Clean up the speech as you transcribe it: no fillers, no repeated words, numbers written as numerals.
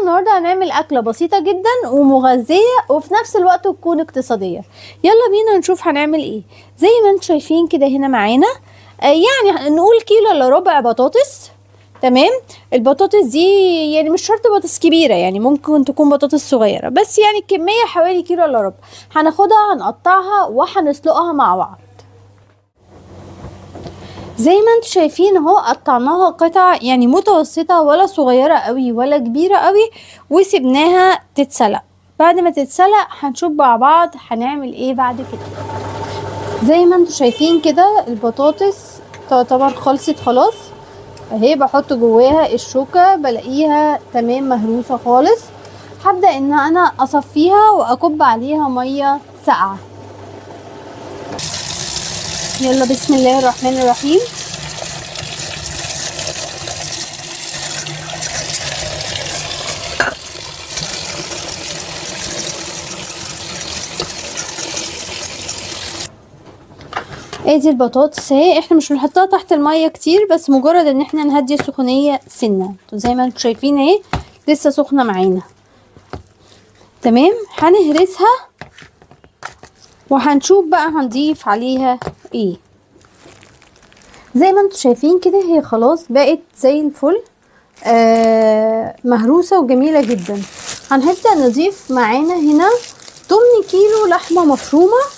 النهارده هنعمل اكله بسيطة جدا ومغذيه وفي نفس الوقت تكون اقتصادية. يلا بينا نشوف هنعمل ايه. زي ما انتم شايفين كده هنا معانا يعني نقول كيلو الا ربع بطاطس. تمام. البطاطس دي يعني مش شرط بطاطس كبيرة، يعني ممكن تكون بطاطس صغيرة، بس يعني الكمية حوالي كيلو الا ربع. هناخدها هنقطعها وهنسلقها مع بعض. زي ما انتم شايفين اهو قطعناها قطع يعني متوسطة، ولا صغيرة قوي ولا كبيرة قوي، وسبناها تتسلق. بعد ما تتسلق هنشوف مع بعض هنعمل ايه بعد كده. زي ما انتم شايفين كده البطاطس تعتبر خلصت خلاص اهي. بحط جواها الشوكة بلاقيها تمام مهروسة خالص. هبدأ ان انا اصفيها واكب عليها مية ساقعة. يلا بسم الله الرحمن الرحيم. ادي البطاطس اهي، احنا مش بنحطها تحت المية كتير، بس مجرد ان احنا نهدي السخونيه سنة. زي ما انتم شايفين اهي لسه سخنة معانا. تمام. هنهرسها وهنشوف بقى هنضيف عليها ايه. زي ما انتم شايفين كده هي خلاص بقت زي الفل، مهروسه وجميلة جدا. هنبدا نضيف معانا هنا 8 كيلو لحمه مفرومه.